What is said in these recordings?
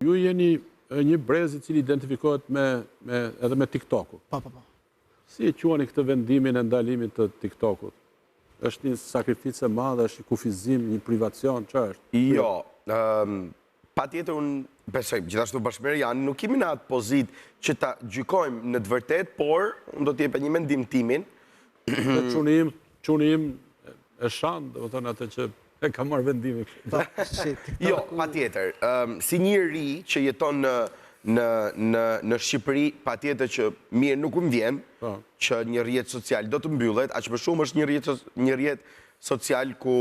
Ju jeni një brez i cili identifikohet me me edhe me TikTokun. Po, po, po. Si e quani këtë vendimin e ndalimit të TikTokut? Është një sakrificë e madhe, është një kufizim, një privacion, çfarë është? Jo, patjetër unë besoj, gjithashtu bashkë me Rianin, nuk jemi në atë pozitë që ta gjykojmë në të vërtetë, por unë do të jepja një mendim timin. Dhe çuni im, çuni im e shan, domethënë atë që e ka marrë vendimin. Po, jo, patjetër. Si një i ri që jeton në në në në Shqipëri, patjetër që mirë nuk më vjen po. që një rrjet social do të mbyllet, aq më shumë është një rrjet një rrjet social ku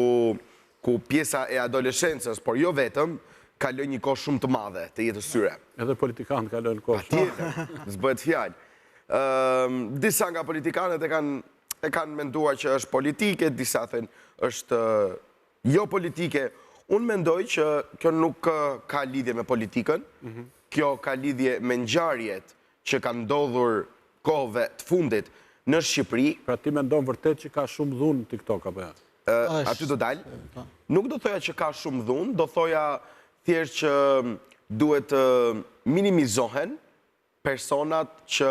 ku pjesa e adoleshencës, por jo vetëm, kalojnë një kohë shumë të madhe të jetës tyre. Edhe politikanët kalojnë kohë shumë. Patjetër, s'bëhet fjalë. Disa nga politikanët e kanë e kanë menduar që është politike, disa thënë është jo politike. Unë mendoj që kjo nuk ka lidhje me politikën, mhm. kjo ka lidhje me ngjarjet që kanë ndodhur kohëve të fundit në Shqipëri. Pra ti mendon vërtet që ka shumë dhunë në TikTok, apo jo? Aty do dal. Po. Nuk do thoja që ka shumë dhunë, do thoja thjesht që duhet të minimizohen personat që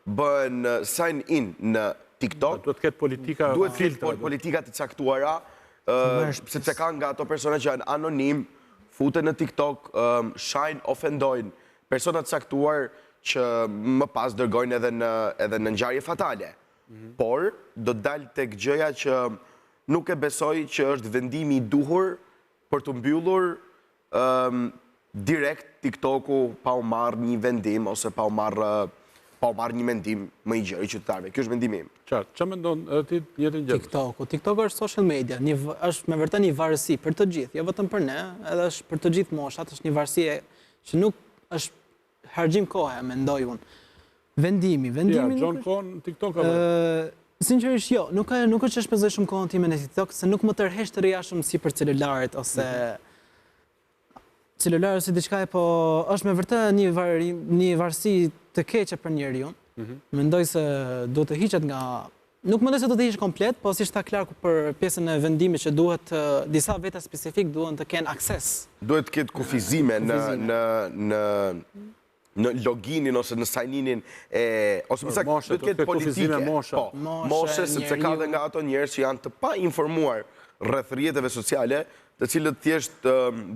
bëhen sign in në TikTok. Duhet të ketë politika duhet të ketë politika të caktuara, sepse ka nga ato persona që janë anonim, futen në TikTok, shajnë, ofendojnë persona të caktuar që më pas dërgojnë edhe në edhe në ngjarje fatale. Mhm. Por do të dal tek gjëja që nuk e besoj që është vendimi i duhur për të mbyllur direkt TikToku pa u marrë një vendim ose pa u marrë pa u marrë një mendim më i gjerë i qytetarëve. Ky është mendimi im. Qartë. Çfarë mendon edhe ti të njëjtën gjë? TikToku, TikToku është social media, një është me vërtet një varësi për të gjithë, jo vetëm për ne, edhe është për të gjithë moshat, është një varësi që nuk është harxhim kohe, mendoj unë. Vendimi, vendimi nuk është. kohën në TikTok apo? Sinqerisht jo, nuk nuk është që shpenzoj shumë kohën time në TikTok, se nuk më tërheq të rrija shumë sipër celularit ose mhm. celular ose diçka po është me vërtet një vari, një varësi të keqe për njeriun. Mm -hmm. Mendoj se duhet të hiqet nga Nuk mendoj se do të hiqet komplet, po siç tha Klarku për pjesën e vendimit që duhet disa veta specifik duhen të kenë akses. Duhet të ketë kufizime në në në në loginin ose në sign-inin e ose më saktë duhet të ketë politike, po, moshe, sepse ka dhe nga ato njerëz që janë të painformuar rreth rrjeteve sociale, të cilët thjesht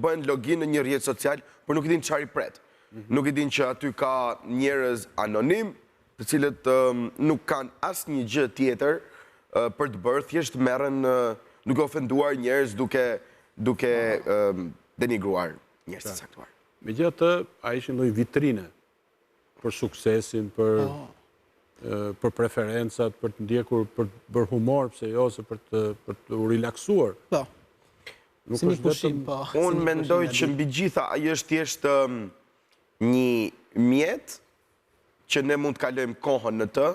bëjnë login në një rrjet social, por nuk i dinë çfarë i pret. Mhm. Nuk i dinë që aty ka njerëz anonim, të cilët nuk kanë asnjë gjë tjetër për të bërë, thjesht merren duke ofenduar njerëz, duke duke denigruar njerëz të caktuar. Megjithatë, ai ishte një lloj vitrine për suksesin, për po. për preferencat, për të ndjekur, për të bërë humor, pse jo, ose për të për të u relaksuar. Po. Nuk si një pushim, po. Unë mendoj që mbi gjitha ai është thjesht një mjet që ne mund të kalojmë kohën në të,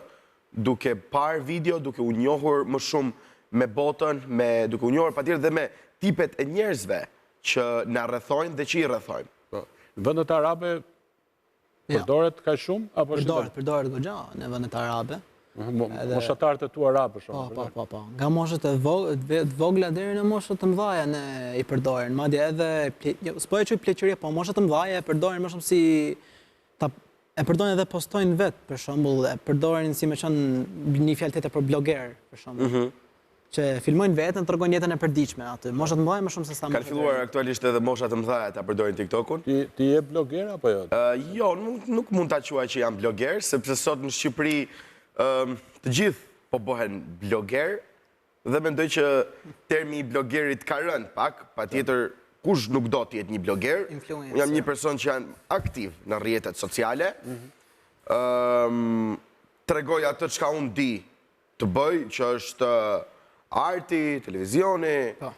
duke parë video, duke u njohur më shumë me botën, me duke u njohur patjetër dhe me tipet e njerëzve që na rrethojnë dhe që i rrethojmë. Po. Në vendet arabe jo. përdoret kaq shumë apo është Përdoret, përdoret goxha në vendet arabe. Moshatarët e tu arabë për shembull. Po, po, po, po. Nga moshat e vogla deri në moshat të mëdha ne i përdorin. Madje edhe jo, s'po e quaj pleqëria, po moshat të mëdha e përdorin më shumë si ta e përdorin edhe postojnë vetë, për shembull, e përdorin si me qenë një fjalë tjetër për bloger, për shembull. Mm -hmm. Që filmojnë veten, tregojnë jetën e përditshme aty. Moshat të mëdha më shumë se sa Kanë filluar aktualisht edhe moshat të mëdha ta përdorin TikTokun. Ti ti je bloger apo jo? Uh, jo, nuk nuk mund ta quaj që jam bloger, sepse sot në Shqipëri uh, të gjithë po bëhen bloger, Dhe mendoj që termi i blogerit ka rënë pak, patjetër kush nuk do të jetë një bloger. Unë jam një person që jam aktiv në rrjetet sociale. Mhm. Tregoj atë çka unë di të bëj, që është arti, televizioni, po.